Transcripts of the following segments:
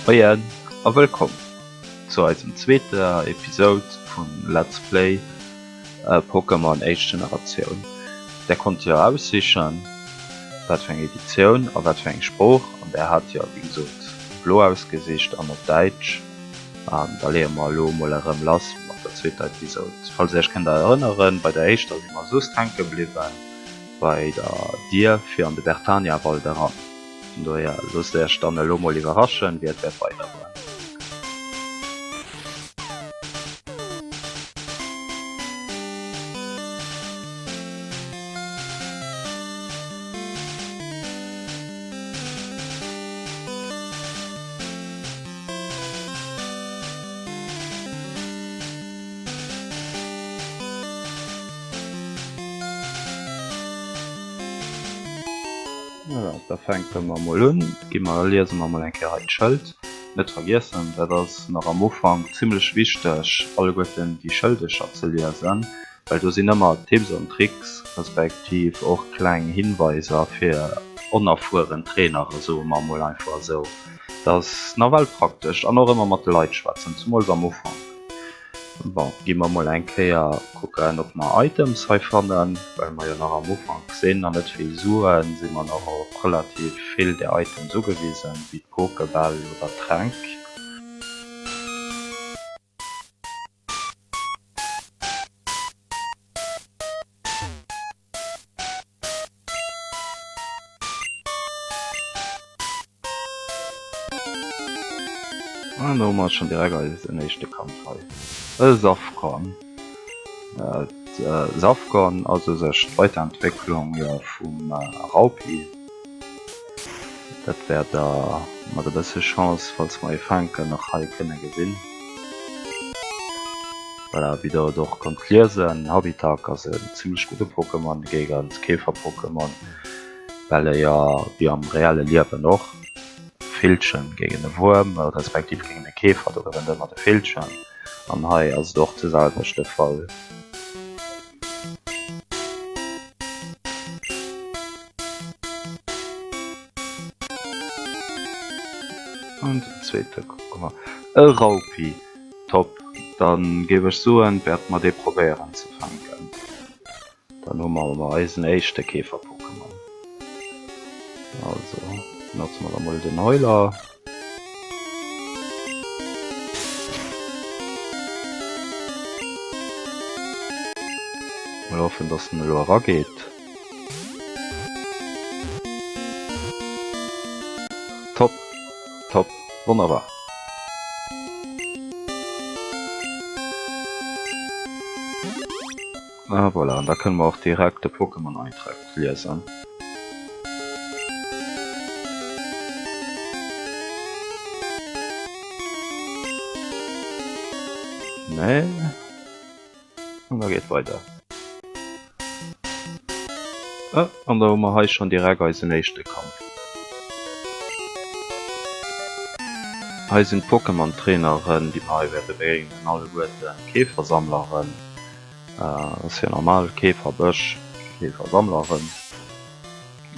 Moien a wëllkomm zu eisem zweeter Episode vun Let's Play Pokémon éischt Generatioun. Där konnt jo aussichen wat fir eng Editioun a wat fir eng Sprooch an där hat jo wéi gesot blo ausgesicht an op Däitsch. An da leeë mer elo mol erëm lass mat der zweeter Episode. Falls dir iech kënnt erënneren, bei der éischter si mer soss hänke bliwwen bei der Dier fir an de Bertania-Wald eran. Vun dohier loosst Iech dann elo mol iwwerraschen, wéi et wäert weidergoen. Voilà, da fänke mer mol un. Gi mer, liese mer mol eng Kéier hei d'Schëld. Net vergiessen, dat ass nach am Ufank zimlech wichteg, alleguerten déi Schëldecher ze liesen, well do sinn ëmmer Tipps an Tricks, respektiv och kleng Hinweiser fir onerfueren Trainere, soe mer mol einfach esou. Dat ass nawell praktesch. An och ëmmer mat de Leit schwätzen, zumools am Ufank. Bon, gi mer mol eng Kéier kucken ob mer Items hei fannen. Well mer jo nach am Ufank sinn an net vill Suen, si mer nach op relativ vill där Items ugewisen, wéi d'Pokebäll oder d'Tränk. An do hu mer schon direkt eisen éischte Kampf hei. E Safcon. Safcon ass u sech d'Weiterentwécklung jo vum Raupi. Dat wäert der mat e bësse Chance, falls mer ee fänken, nach hei kënne gesinn. Voilà, wéi der et och konnt liesen, Habitak ass en zimmlech gudde Pokémon géigent Käfer-Pokémon, well e jo wéi am reelle Liewen och, Villchen géigent e Wuerm, respektiv géigent e Käfer, do gewënnt ëmmer de Villchen an hei ass et och de selwechte Fall. An den zweete kucke mer. E Raupi! Top! Dann géif ech soen, wäerte mer dee probéieren ze fänken. Dann hu mer emol eisen éischte Käfer-Pokémon. Also, benotze mer da mol den Heuler. Mol hoffen, dass en elo erageet. Top, top, wonnerbar. Ah voilà, an da kënne mer och direkt de Pokémon-Eintrag liesen. Nee. An da geet weider. Ah, an da hu mer hei schon direkt eisen éischte Kampf. Hei sinn d'Pokémon-Traineren, déi mer hei wäerte begéinen, alleguerten Käfersammleren. Ass jo normal, Käferbësch, Käfersammleren.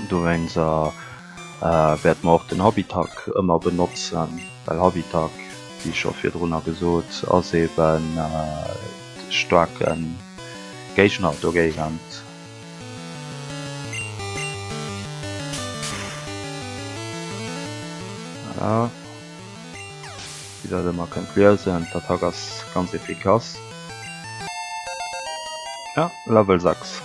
Dowéinster wäerte mer och den Habitak ëmmer benotzen, well Habitak, wéi scho virdrunner gesot, ass eben de staarke Géigner dogéigent. Voilà, wéi der et ëmmer kënnt liesen, d'Attack ass ganz efficace. Ja, Level 6.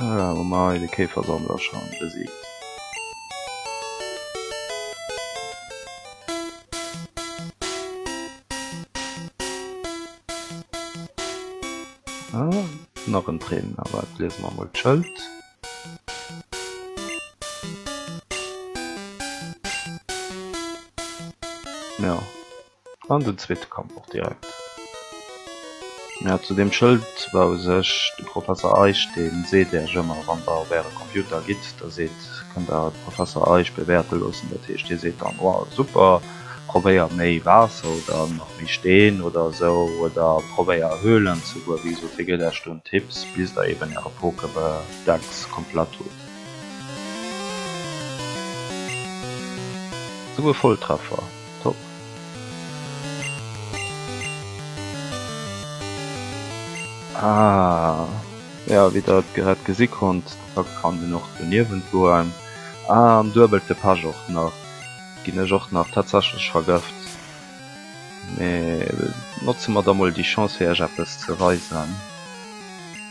Voilà, hu mer hei de Käfersammler schon besiegt. Ah, nach en Trainer, wat liese mer mol d'Schëld. Jo, an den zweete Kampf och direkt. Ja, zu deem Schëld war u sech de Professer Eich, dee seet Äech ëmmer, wann Der op Äre Computer gitt, da seet, kënnt Der de Professer Eich bewäerte loossen. Dat heescht, hie seet dann, Wow, super, probéier méi Waasser oder nach méi Steen oder esou oder probéier Höhlen ze goen. Wéi gesot, hie gëtt Äech do Tipps, bis Der eben Äre Pokédex komplett hutt. Souguer Volltreffer, top. Ah, jo, wéi der et grad gesi konnt, da kann en och doniewent goen. Ah, an duebelte Pech och nach, ginn ech och nach tatsächlech vergëft. Mee notze mer da mol déi Chance fir iech eppes ze weisen.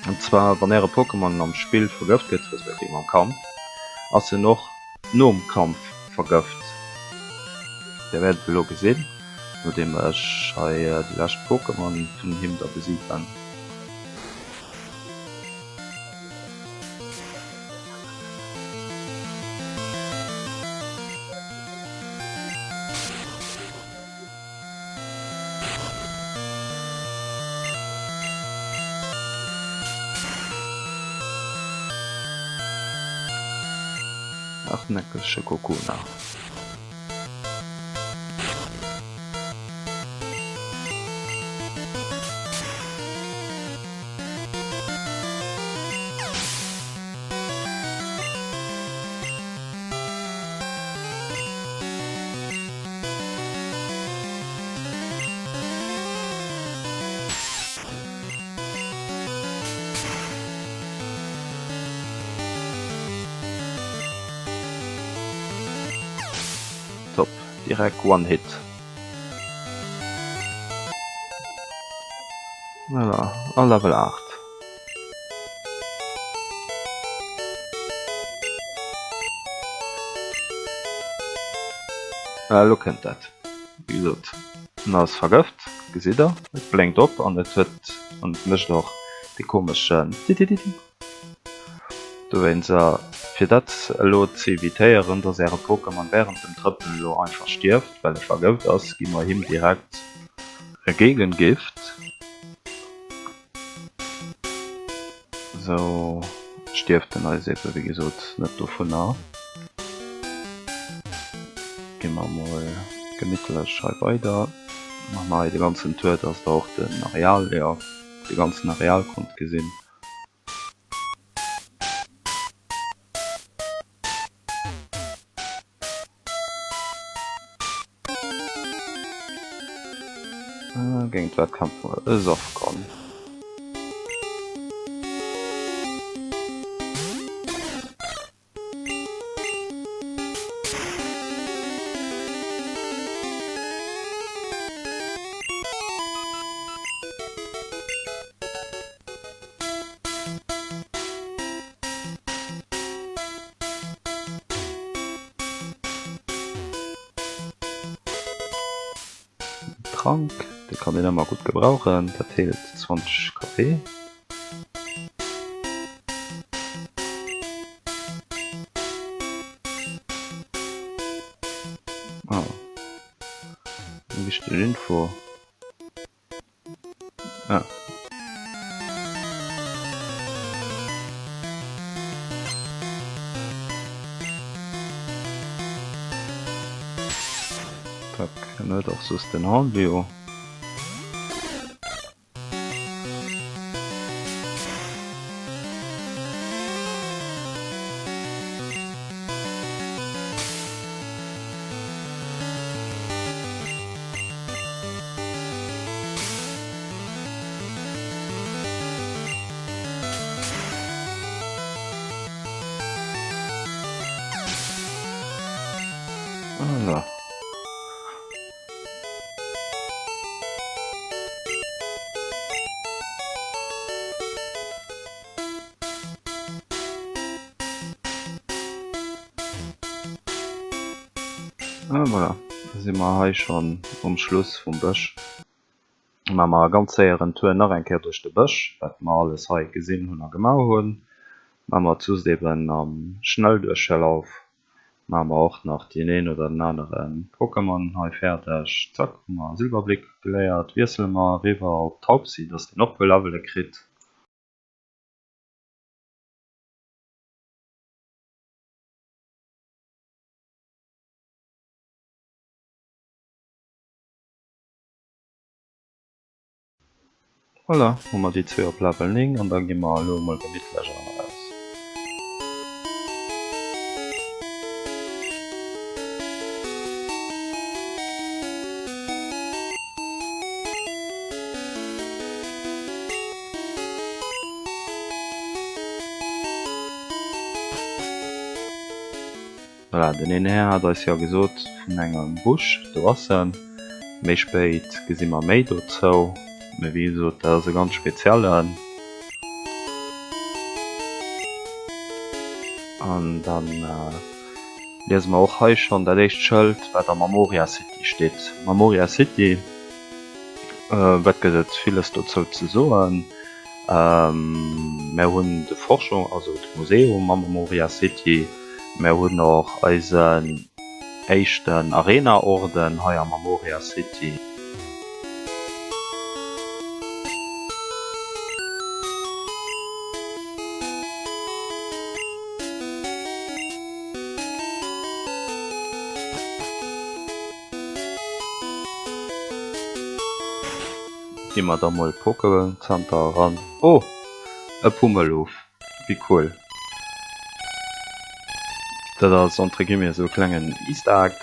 An zwar wann äre Pokémon am Spill vergëft gëtt, respektiv am Kampf, ass en och nom Kampf vergëft. Dir wäert et elo gesinn, nodeem ech hei déi lescht Pokémon vun him da besiegt hunn. Hartnäckege Kokuna. Top, direkt one hit. Voilà, a Level 8. Elo kënnt dat. Wéi gesot, en ass vergëft, gesitt der, et blénkt op an et huet an et mécht och dee komeschen Titititi. Dowéinst, fir dat elo ze evitéieren, dass äre Pokémon wärend dem Trëppelen elo einfach stierft, well e vergëft ass, gi mer him direkt e Gegengift. Sou stierft en eis eben wéi gesot net dovunner. Gi mer mol gemittlech hei weider. Maache mer hei de ganzen Tour, dass der och den Areal, jo de ganzen Areal konnt gesinn. Géint wat kämpfe mer? E Safcon. Trank, dee kann een ëmmer gutt gebrauchen, dat heelt 20 KP. Ah, eng wichteg Info. Ah. Zack, en huet och soss den Handio. Voilà. Ah voilà, da si mer hei schonn um Schluss vum Bësch. Da maache mer e ganz séieren Tour nach eng Kéier duerch de Bësch, wat mer alles hei gesinn hunn a gemaach hunn. Maache mer et just eben am Schnellduerchlauf. Maache mer och nach deen een oder den anere Pokémon hei fäerdeg. Zack, hu mer Silberblick geléiert. Wiessele mer eriwwer op Taubsi, dass deen och e puer Levele kritt. Voilà, hu mer déi zwee op Level 9 an da gi mer elo emol gemittlech an eraus. Voilà, den een Här hat eis jo gesot vun engem Busch, do ass en. Méi spéit gesi mer méi dozou, mee wéi gesot, dat ass e ganz speziellen. An da liese mer och hei schonn dat éischt Schëld, wat a Marmoria City steet. Marmoria City, wat gëtt et villes dozou ze soen? Mär hunn de Forschung, also de Museum am Marmoria City. Mär hunn och eisen éischten Arena-Orden hei am Marmoria City. Gi mer da mol Pokécenter eran. Oh! E Pummeluff! Wéi cool! Dat ass entre guillemets esou e klengen Easter Egg,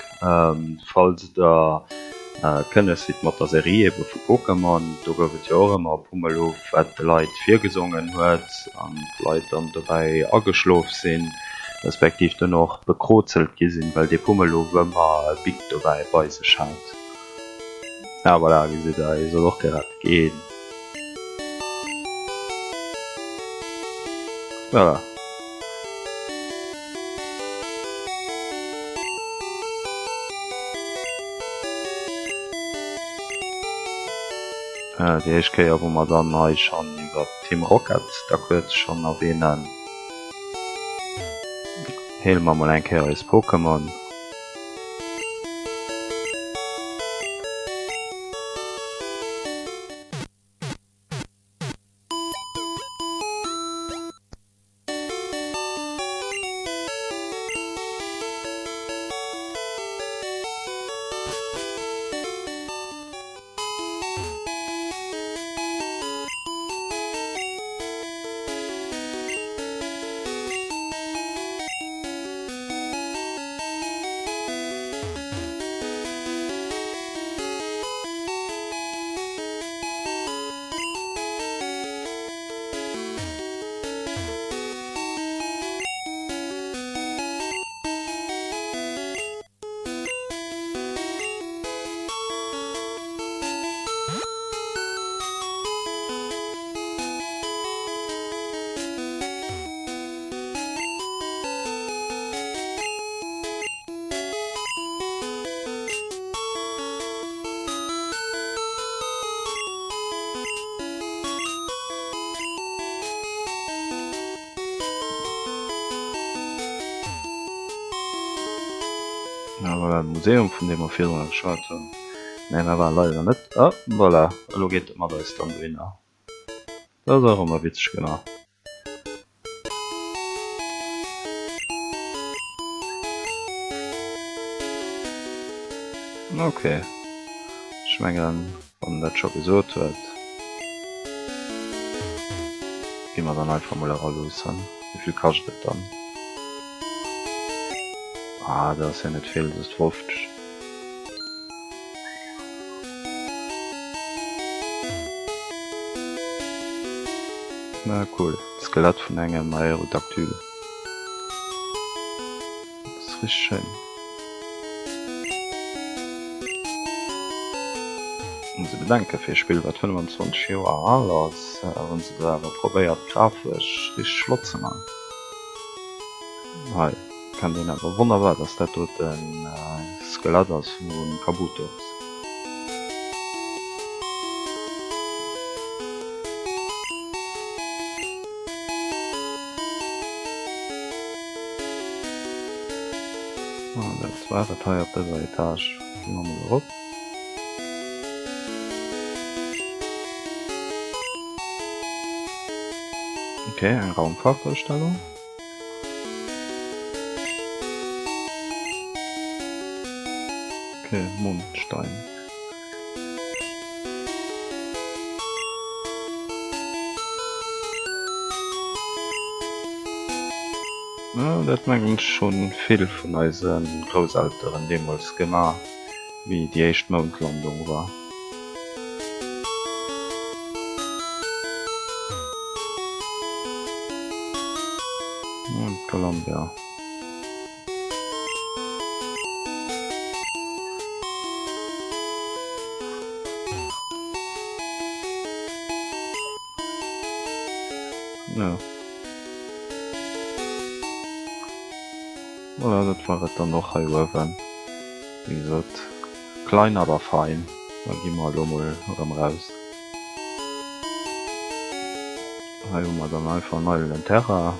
falls der kënne sidd mat der Serie ebe vu Pokémon. Do gouf et jo och ëmmer e Pummeluff, wat de Leit virgesongen huet an d'Leit dann dobäi ageschlof sinn, respektiv dunn och bekrozelt gi sinn, well dee Pummeluff ëmmer e Bic dobäi bei sech hat. Ah voilà, gesitt der, hie soll och gerett ginn. Voilà. Déi éischt Kéier wou mer dann hei schonn iwwer Team Rocket da kuerz schonn erwähnen. Heele mer mol eng Kéier eis Pokémon. Ah voilà, de Museum vun deem mer virdrun geschwat hunn. Nee, mer waren leider net. Ah voilà, elo geet et mat eis dann dohinner. Dat ass och ëmmer witzeg gemaach. Ok, ech mengen wann en dat scho gesot huet, gi mer dann einfach mol eraluussen. Wéivill kascht et dann? Ah dat ass jo net vill, dat ass 50. Na cool, d'Skelett vun engem Aerodactyl. Dat ass richteg schéin. Muss ee bedenken, fir e Spill wat 25 Joer al ass, hunn se do awer probéiert grafesch richteg flott ze man. Hei kennt een awer wonnerbar dass dat do den Skelett ass vum Kabutops. Dat war et hei op dëser Etage. Gi mer mol erop. Ok, eng Raumfahrtausstellung. Ok, Mondstein. Dat mengen ech hunn vill vun eise Grousselteren deemools gemaach, wéi déi éischt Moundlandung war. Columbia. Ja. Voilà, dat war et dann och hei uewen. Wéi gesot, klein aber fein. Da gi mer elo mol erëm raus. Hei hu mer dann einfach en eidelen Terrain.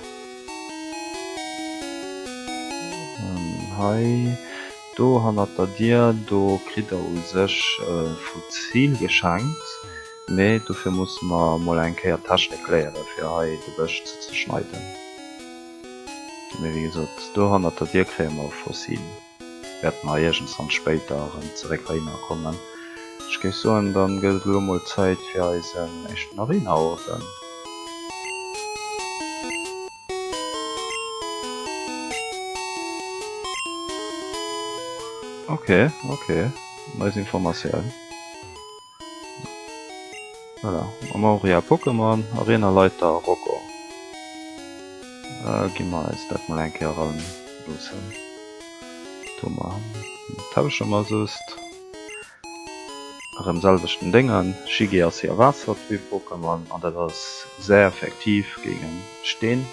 Hei do hannert der Dier, do kritt der u sech e Fossil geschenkt, mee dofir musse mer mol eng Kéier d'Technik léiere fir hei de Bësch ze zerschneiden. Mee wéi gesot, do hannert der Dier kréie mer e Fossil. Wäerte mer iergendswann spéider erëm zeréck heihinner kommen. Ech géif soen, dann gëtt et elo mol Zäit fir eisen éischten Arena-Orden. Ok, ok, nice Informatioun. Voilà, Amoria Pokémon, Arenaleiter Rocco. Gi mer eis dat mol eng Kéier eran loossen. Thomas, tausche mer sost. Erëm selwechten Déngen, Shiggy ass jo Waassertyp Pokémon an dat ass sehr effektiv géingen Steen.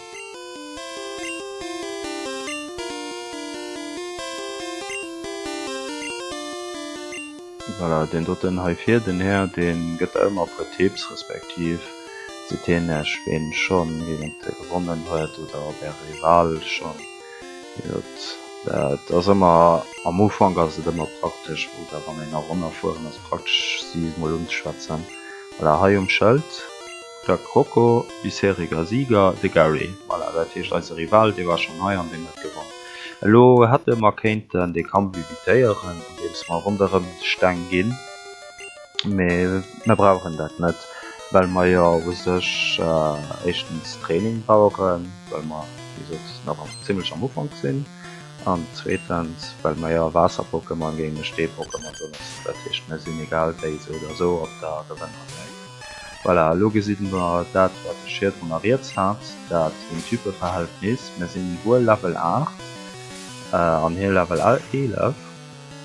Voilà, deen doten hei vir, den Här, dee gëtt der ëmmer e puer Tipps, respektiv seet hien iech ween schonn géint e gewonnen huet oder ob är Rival schonn huet. Dat ass ëmmer, am Ufank ass et ëmmer praktesch, oder wann een eronnerfueren ass, praktesch si mol unzeschwätzen. Voilà, hei um Schëld, Jacques Rocco, bisheriger Sieger, de Gary. Voilà, dat heescht eise Rival, dee war schonn hei an deen huet gewonnen. Elo hätte mer kéinten dee Kampf evitéieren, andeems mer ronderëm de Steng ginn, mee mer brauchen dat net, well mer jo u sech éischtens Training brauchen, well mer, wéi gesot, nach zimlech am Ufank sinn, an zweetens, well mer jo e Waasser-Pokémon géint e Stee-Pokémon benotzen. Dat heescht, mer sinn egal wéi sou oder sou op der Gewënnersäit. Voilà, elo gesi mer dat, wat ech virdrun riets hat, dat den Typeverhältnis. Mir sinn wuel Level 8 an hie Level 11,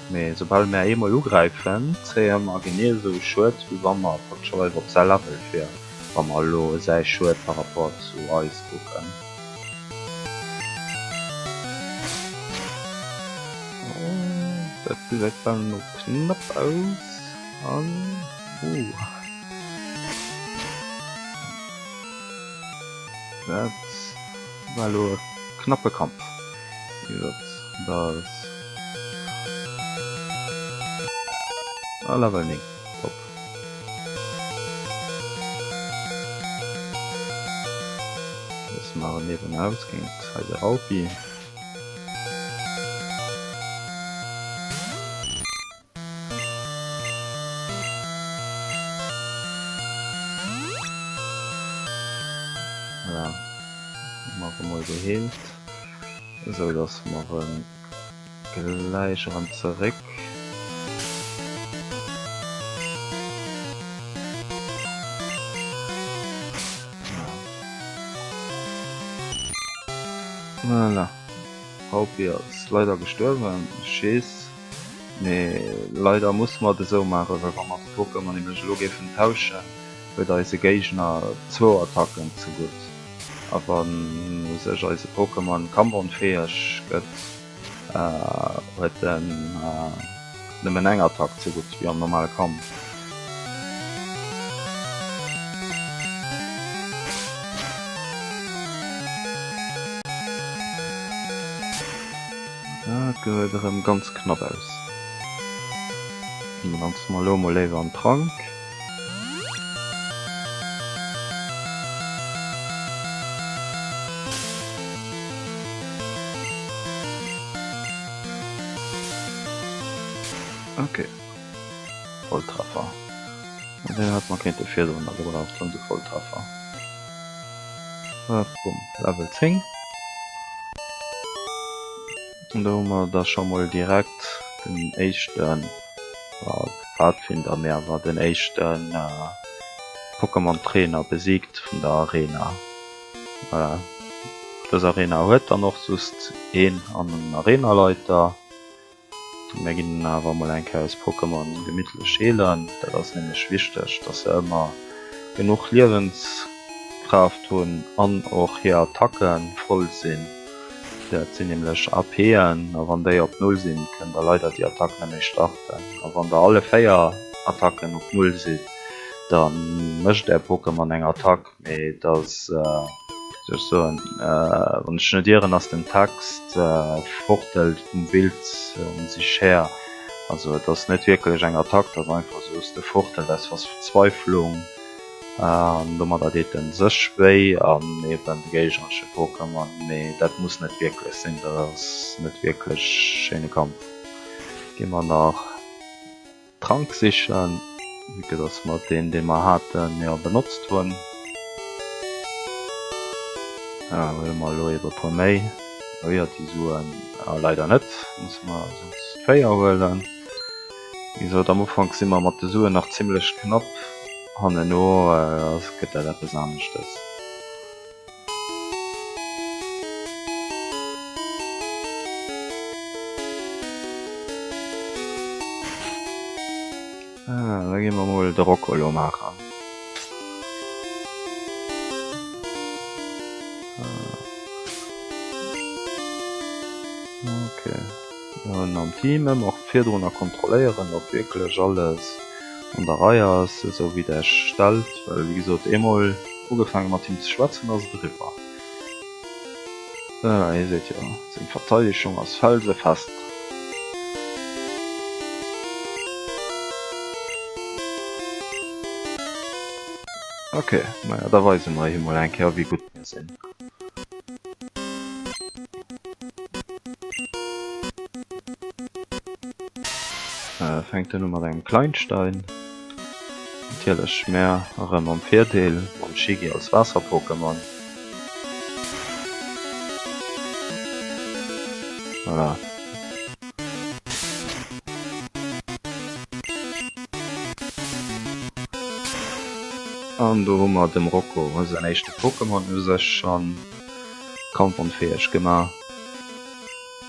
mee soubal mär eemol ugräifen, zéie mer genee esou Schued, wéi wa mer praktescherweis op säi Level wier, wa mer elo säi Schued par rapport zu eis kucken. Dat gesäit bal no knapp aus an. Uh. Dat war elo e knappe Kampf. Wéi gesot, dat ass. Ah, Level 9. Top. Loosse mer en eben aus géint eise Raupi. Voilà, mer emol geheelt, esou dass mer en gläich erëm zeréck. Voilà, Raupi ass leider gestuerwen, Scheess. Mee leider musse mer et esou maachen, well wa mer de Pokémon nämlech elo géifen tauschen, huet eise Géigner zwou Attacken zegutt. A wann u sech eise Pokémon kampfonfäeg gëtt, huet en nëmmen eng Attack zegutt, wéi am normale Kampf. Dat gesäit erëm ganz knapp aus. Benotzen mer elo mol léiwer en Trank. Ok, Volltreffer. Deen hätt mer kéinte virdrun gebraucht hunn, de Volltreffer. Bumm, Level 10. An do hu mer da scho mol direkt den éischten, Pfadfinder, mee awer den éischten Pokémon Trainer besiegt vun der Arena. Voilà. Dës Arena huet dann och just een an en Arenaleiter. Mär ginn awer mol eng Kéier eis Pokémon gemittlech heelen. Dat ass nämlech wichteg, dass se ëmmer genuch Liewenskraaft hunn an och hir Attacke voll sinn. Dat sinn nämlech APen a wann déi op Null sinn, kënnt der leider déi Attack net méi starten. A wann der alle 4 Attacken op Null sinn, da mécht är Pokémon eng Attack. Mee et ass, wéi soll ech soen, wann ech net ieren, ass den Text Fortelt vum Wild un sich her. Also et ass net wierklech eng Attack, et ass einfach soss de Fortelt aus Verzweiflung an domadder deet en sech wéi an eben de géigneresche Pokémon. Mee dat muss net wierklech sinn, dat ass net wierklech schéine Kampf. Gi mer nach. Trank sichen, vue que dass mer deen dee mer haten jo benotzt hunn. Huele mer elo ebe puer méi. Oh jo, déi Suen, leider net, musse mer soss 4 huelen. Wéi gesot, am Ufank si mer mat de Suen nach zimlech knapp, hanneno gëtt dat eppes aneschtes. Ah, da gi mer mol de Rocco elo maachen. Okay. Mir hunn am Team ëmmer virdrunner kontrolléieren, ob wierklech alles an der Rei ass, esou wéi der stellt, well wéi gesot eemol ugefaange mat him ze schwätzen ass et eriwwer. Voilà, hie seet jo, seng Verteidegung ass felsefest. Ok, maja da weise mer him mol eng Kéier wéi gutt mir sinn. Fänkt en u mat engem Kleinstein. Natierlech mär erëm am Virdeel mam Shiggy als Waasser-Pokémon. Voilà. An do hu mer dem Rocco säin éischte Pokémon u sech schonn kampfonfäeg gemaach.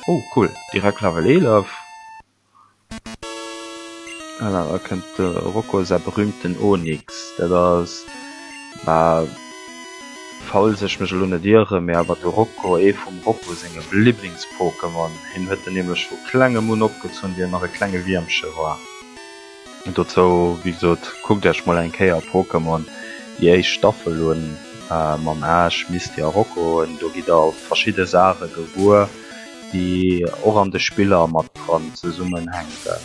Oh cool, direkt Level 11. Voilà, da kënnt de Rocco säi berühmten Onix. Dat ass, bah, falls ech mech elo net ieren, mee awer de Rocco, ee vum Rocco senge Liblingspokémon. Hien huet en nämlech vu klengem un opgezunn, wéi en nach e klenge Wiermche war. Dozou, wéi gesot, kuckt iech mol eng Kéier Pokémon déi éischt Staffel un, mam Ash, Misty a Rocco. Do gitt der verschidde Saache gewuer. déi och an de Spiller mat dran zesummenhänken,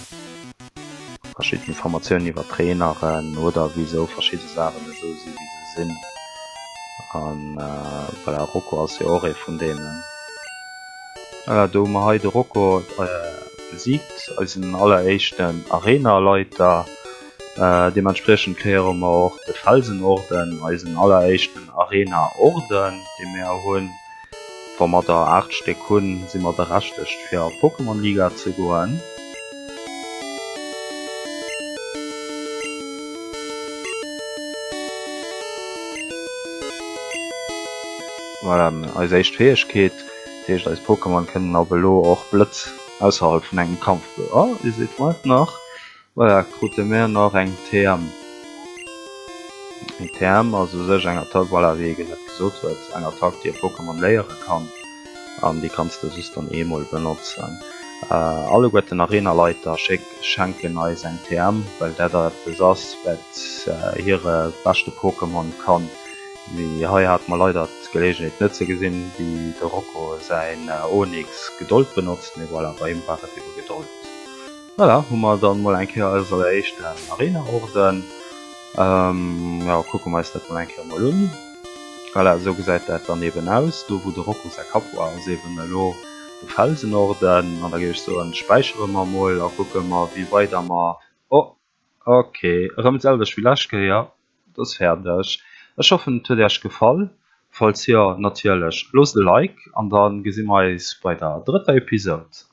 verschidden Informatiounen iwwer Traineren oder wisou verschidde Saachen esou si wéi se sinn. An voilà, Rocco ass jo och ee vun deenen. Voilà, do hu mer hei de Rocco besiegt, eisen alleréischten Arena-Leiter. Deementspriechend kréiere mer och de Felsenorden, eisen alleréischten Arena-Orden, dee mir hunn. Wa mer der 8 Stéck hunn, si mer berechtegt fir a Pokémon Liga ze goen. Voilà, eis éischt Fäegkeet, dat heescht eis Pokémon kënnen ab elo och Blëtz ausserhalb vun engem Kampf be. Oh, dir seet mer et nach. Voilà, krute mir nach eng TM. Eng TM ass u sech eng Attack, voilà, wéi ee grad gesot huet, eng Attack, déi e Pokémon léiere kann an déi kanns de just dann eemol benotzen. Alleguerten Arenaleiter schenken eis eng TM, well dat eppes ass, wat hire beschte Pokémon kann. Mee hei hate mer leider d'Gelegenheet net ze gesinn, wéi de Rocco säin Onix Gedold benotzt. Mee voilà, bei him war et ebe Gedold. Voilà, hu mer dann mol eng Kéier eis alleréischten Arena-Orden. Jo, kucke mer eis dat mol eng Kéier mol un. Voilà, esou gesäit dat dann eben aus. Do wou de Rocco säi Kapp war, ass eben elo de Felsenorden. An da géif ech soen, späichere mer mol a kucke mer, wéi weider mer. Oh, ok, erëm d'selwecht wéi lescht Kéier. Et ass fäerdeg. Ech hoffen et huet Iech gefall. Falls jo, natierlech loosst e Like an da gesi mer eis bei der drëtter Episode.